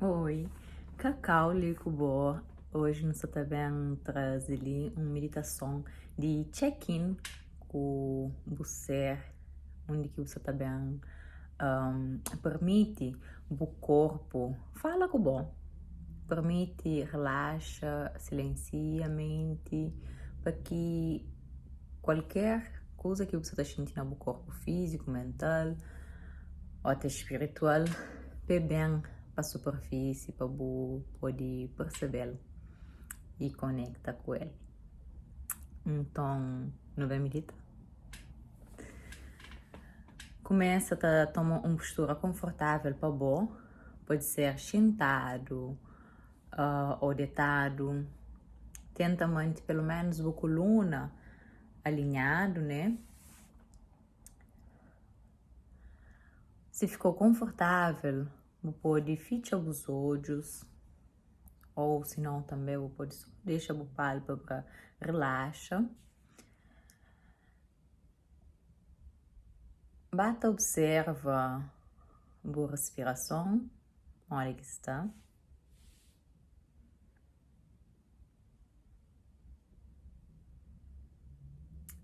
Oi, Kakau li ku bo. Oji nu sta ta ben traze li un miditason di check-in ku bu ser, undi ki bu sta ta ben permiti bu korpu fala ku bo, permiti relaxa, silensia menti pa ki kualker kuza ki bu sta ta xinti na bu korpu fiziku, mental o ate spiritual pa e ben pa superfisi pa bu pode persebe-l i konekta ku el. Nton, nu ben midita? Kumesa ta toma un postura konfortável pa bo, pode ser xintadu ô detadu. Tenta mante pelu ménus bu kuluna alinhadu, né? Si fika-u konfortável, bu pode fitxa bus odjus ô si nau tanbe bu pode sô dexa bu pálpebra rilaxa. Ba ta observa bu respirason, modi ki sta.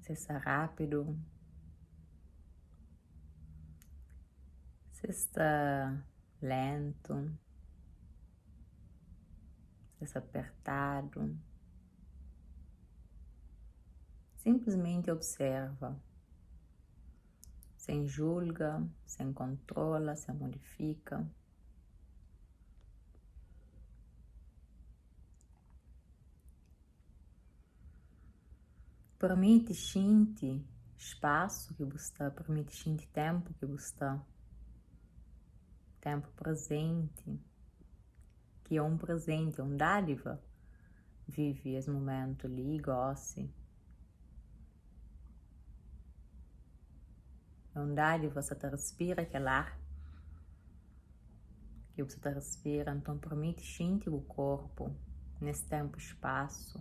Si sta rápidu, si sta lentu, si sta pertadu. Sinplismenti observa, sen julga, sen kontrola, sen modifika. Permiti xinti spasu ki bu sta, permiti xinti ténpu ki bu sta, ténpu prezenti, ki é un prezenti, é un dádiva vive es mumentu li gósi. É un dádiva sa ta respira kel ar ki bu sa ta respira. Nton, permiti xinti bu korpu nes ténpu i spasu.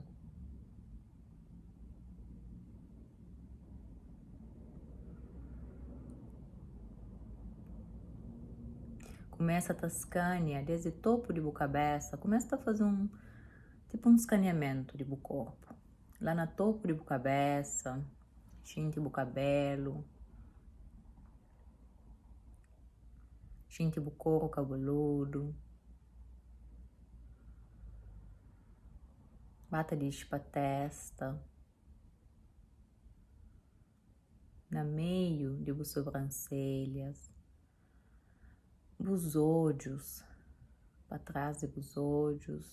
Kumesa ta skania desdi topu di bu kabesa, kumesa ta faze un tipu un skaneamentu di bu korpu. La na topu di bu kabesa, xinti bu kabelu, xinti bu koru kabeludu, ba ta dixi pa testa, na meiu di bu sobranselhas, bus odjus, pa tras di bus odjus.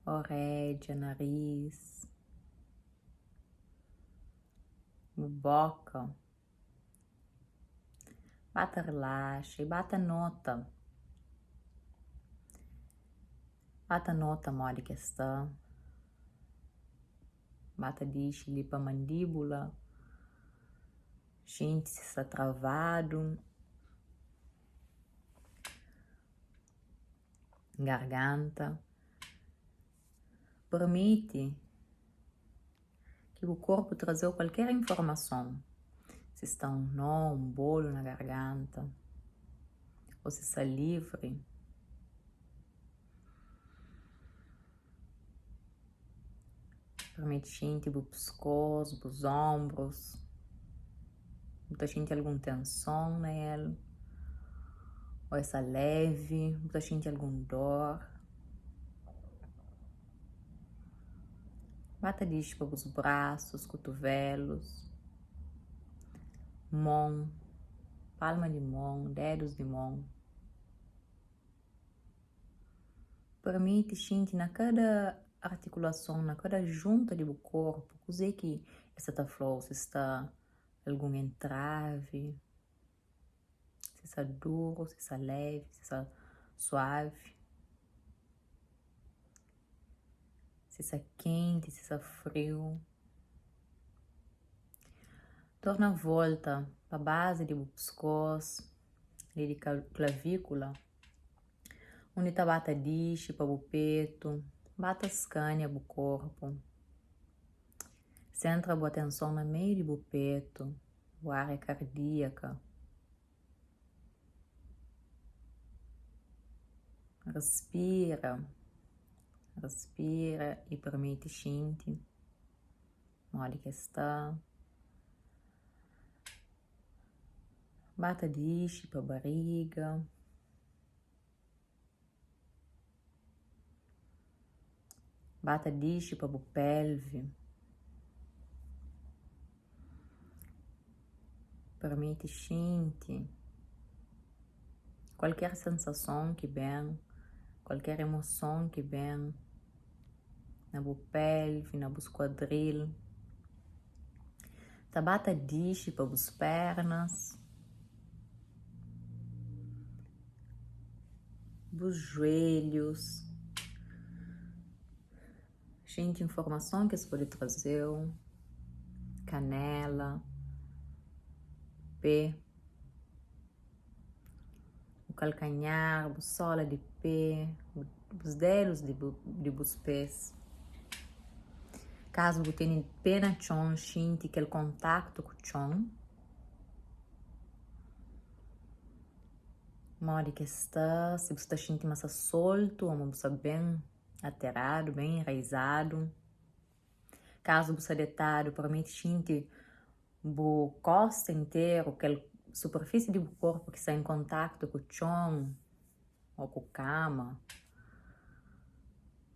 Oredja, nariz, bu boka. Ba ta rilaxa i ba ta nota. Ba ta nota modi ki es sta. Ba ta dixi li pa mandíbula. Xinti si sta travadu. Garganta. Permiti ki bu korpu traze-u kualker informason, si sta un nó, un bolu na garganta, ô si sta livri. Permiti xinti bu piskos, bus onbrus, bu ta xinti algun tenson na el, ô el sta levi, bu ta xinti algun dor. Ba ta dixi pa bus brasus, kutuvelus, mon, palma di mon, dedus di mon. Permiti xinti na kada artikulason, na kada junta di bu korpu, kuzê ki el sta ta fla-u, si sta algun entravi, si sta duru, si sta levi, si sta suavi, si sta kenti, si sta friu. Torna volta pa bazi di bu piskos. Li di klavíkula, undi ta ba ta dixi pa bu petu, ba ta skania bu korpu. Sentra bu atenson na meiu di bu petu, bu ária kardíaka. Respira, respira i permiti xinti modi ki es sta. Ba ta dixi pa bariga. Ba ta dixi pa bu pelvi. Permiti xinti kualker sensason ki ben, kualker emoson ki ben na bu pelvi, na bus kuadril. Ta ba ta dixi pa bus pernas. Bus juelhus, xinti informason ki es pode traze-u, kanela, pé, bu kalkanhar, bu sola di pé, bus dedus di bus pés. Kazu bu tene pé na txon, xinti kel kontaktu ku txon. Modi ki es sta, si bu sta xinti ma sta soltu ô ma bu sta ben ateradu, ben enraizadu. Kazu bu sta detadu, permiti xinti bu kosta interu, kel superfisi di bu korpu ki sta en kontaktu ku txon ô ku kama.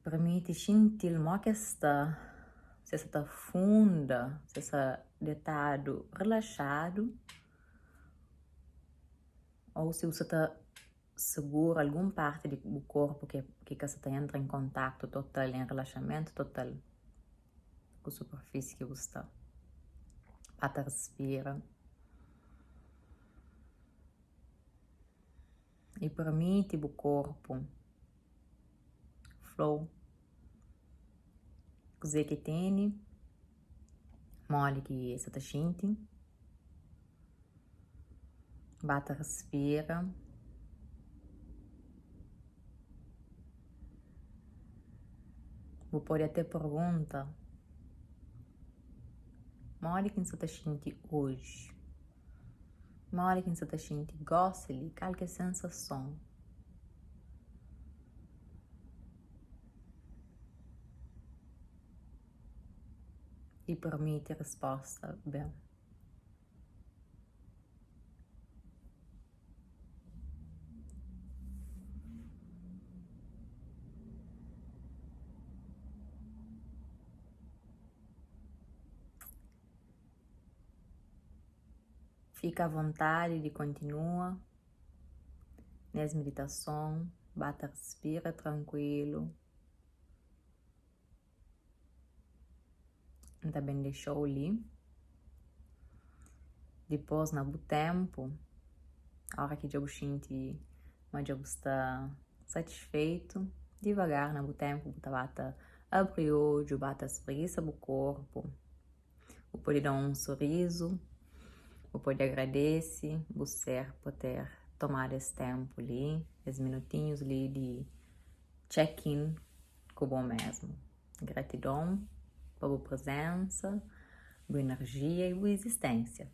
Permiti xinti-l mo ki es sta, si es sta ta funda, si es sta detadu rilaxadu. Ô si bu sta ta segura algun parti di bu korpu ki ka sta ta entra en kontaktu total, en rilaxamentu total ku superfisi ki bu sta. Ba ta rispira i permiti bu korpu fla-u kuzê ki tene, modi ki el sta ta xinti. Ba ta respira. Bu pode até pergunta, modi ki N sta ta xinti oji? Modi ki N sta ta xinti gósi li? Kal ki é sensason? I permiti resposta ben. Fika avontadi di kontinua nes miditason, ba ta rispira trankuilu. N ta ben dexa-u li. Dipôs, na bu ténpu, óra ki dja bu xinti ma dja bu sta satisfeitu, divagar na bu ténpu bu ta ba ta abri odju, ba ta sprigisa bu korpu. Bu pode da un sorizu, bu pode agradese bu ser pa ter tomadu es ténpu li, es minutinhus li di check-in ku bo mésmu. Gratidon pa bu prezensa, bu inerjia i bu izisténsia.